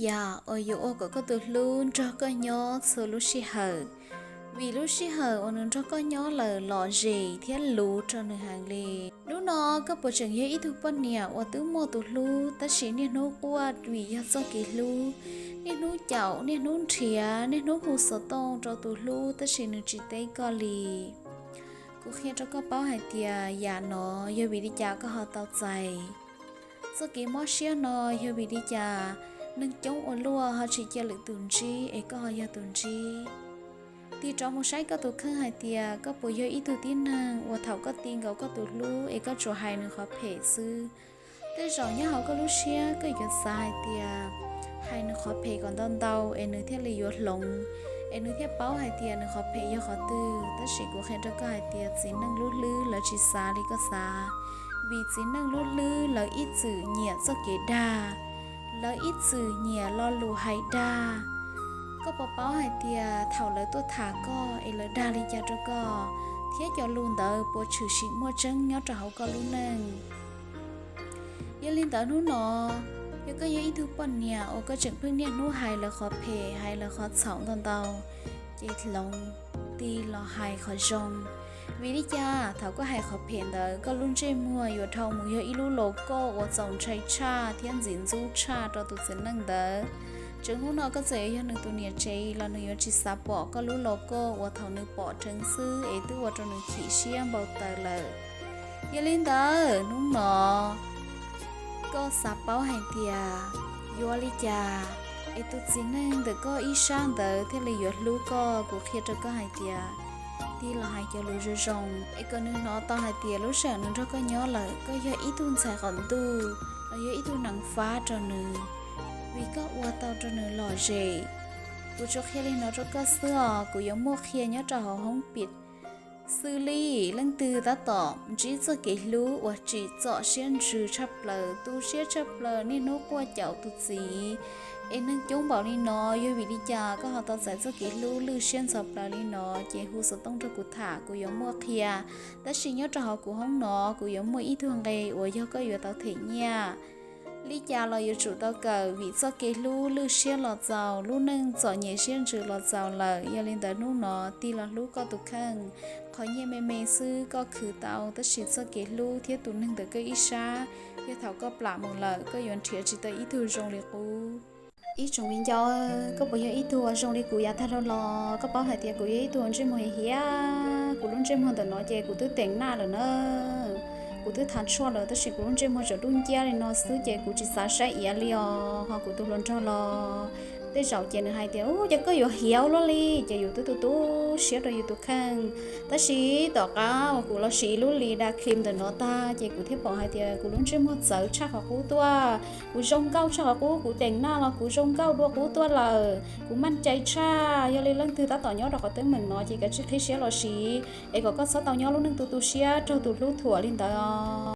yam uas yuav ua kom koj tus hlub nrog koj nyob txhua lub sij hawm, vim lub sij hawm uas nws nrog koj nyob lawm lom zem thiab luv rau nws heev li. Hnub no koj puas tseem yog ib tug poj niam uas twb muaj tus hlub tab sis niaj hnub quaj vim yog txoj kev hlub, niaj hnub caum, niaj hnub nrhiav, niaj hnub hu xov tooj rau tus hlub tab sis nws tsis teb koj li? Kuv qhia rau koj paub hais tias yam no yog vim li cas koj ho tau txais txoj kev mob siab no, yog vim li cas neeg coob ua luaj ho tsis cia lwm tus ntsib es koj ho yog tus ntsib. Tig rov mus saib koj tus kheej hais tias koj puas yog ib tug tib neeg uas thaum koj ti nkaus koj tus hlub es koj tsuas hais nws qhov phem xwb. Tej zaum nyob hauv koj lub siab koj yuav xav hais tias hais nws qhov phem kom ntau ntau es nws thiaj li yuav hloov, es nws thiaj paub hais tias nws qhov phem yog qhov twg. Tab sis kuv qhia rau koj hais tias txiv neej lub hlwb lawv tsis xav li koj xav, vim txiv neej lub hlwb lawv ib txwm nyiam txoj kev dag, lawv ib txwm nyiam lo lus hais dag. Koj puas paub hais tias thaum lawv tuaj tham koj es lawv dag li cas rau koj, thiab cov lus ntawd puas tshwm sim muaj tseeb nyob rau hauv koj lub neej? Yog li ntawd hnub no, yog koj yog ib tug poj niam uas koj tseem pheej niaj hnub hais lawv qhov phem, hais lawv qhov txhaum ntau ntau, ces hloov, tig los hais qhov zoo. Vim li cas? Thaum koj hais qhov phem ntawd, koj lub ntsej muag yuav dhau mus yog ib lub logo uas txaus ntshai tshaj thiab ntxim ntxub tshaj rau tus txiv neej ntawd. Tseem hnub no koj txawm yog nws tus niam tsev los nws yuav tsis xav pom koj lub logo uas thaum nws pom dheev xwb es twb ua rau nws chim siab npau taws lawm. Yog li ntawd hnub no koj xav paub hais tias yuav li cas es tus txiv neej ntawm koj ib sab ntawd thiaj li yuav hlub koj, kuv qhia rau koj hais tias tig los hais cov lus zoo zoo es kom nws hnov tau hais tias lub sij hawm nws nrog koj nyob lawm koj yog ib tug ntxhais qaum ntuj los yog ib tug neev fab rau nws, vim koj ua tau rau nws lom zem. Kuv tsuas qhia li no rau koj xwb os, kuv yuav muaj qhia nyob rau hauv hoob pim xws li leej twg tab tom ntsib txoj kev hlub uas tsim txom siab ntsws tshaj plaws, tu siab tshaj plaws, niaj hnub quaj caum tus txiv, es neeg coob npaum li no, yog vim li cas koj ho tau txais txoj kev hlub lwj siab ntxhov plaws li no, ces hu xov tooj rau kuv tham, kuv yuav muaj qhia. Tab sis nyob rau hauv kuv hoob no, kuv yuav muaj ib tug nqe uas yog koj yuav tau them nyiaj li cas los yuav tsum tau kawm, vim txoj kev hlub lwj siab los txaus, lub neej txom nyem siab ntsws los txaus lawm. Yog li ntawd hnub no tig los hlub koj tus kheej. Qhov nyiaj me me xwb koj khwv tau, tab sis txoj kev hlub thiab tus neeg ntawm koj ib sab, yog thaum koj plam mus lawm koj yuav nrhiav tsis tau ib tug zoo li qub. Ib tsoom viv ncaus, koj puas yog ib tug uas zoo li kuv yav tag dhau los? Koj paub hais tias kuv yog ib tug ntsej muag hiav hiav, kuv lub ntsej muag ntawm no ces kuv twb teem naj lawm na, kuv twb thav tshuaj lawm tab sis kuv lub ntsej muag tseem dub nciab li no xwb ces kuv tsis xav saib iav li os. Ho kuv tus hluas nraug los tej zaum ces nws hais tias, Ub, ces koj yuav hiav ua luaj li. Ces yus twb tu tu siab rau yus tus kheej. Tab sis tom qab uas kuv los siv lub li da cream ntawm no tag ces kuv thiaj pom hais tias kuv lub ntsej muag txawv tshaj qhov qub tuaj, kuv zoo nkauj tshaj qhov qub, kuv teem naj los kuv zoo nkauj dua qub tuaj lawm. Kuv maj cai tshaj, yog li leej twg tab tom nyob rau qhov teeb meem no ces kav tsij qhib siab los siv es kom koj txhob tau nyob lub neej tu tu siab raug tus hlub thuam li ntawd os.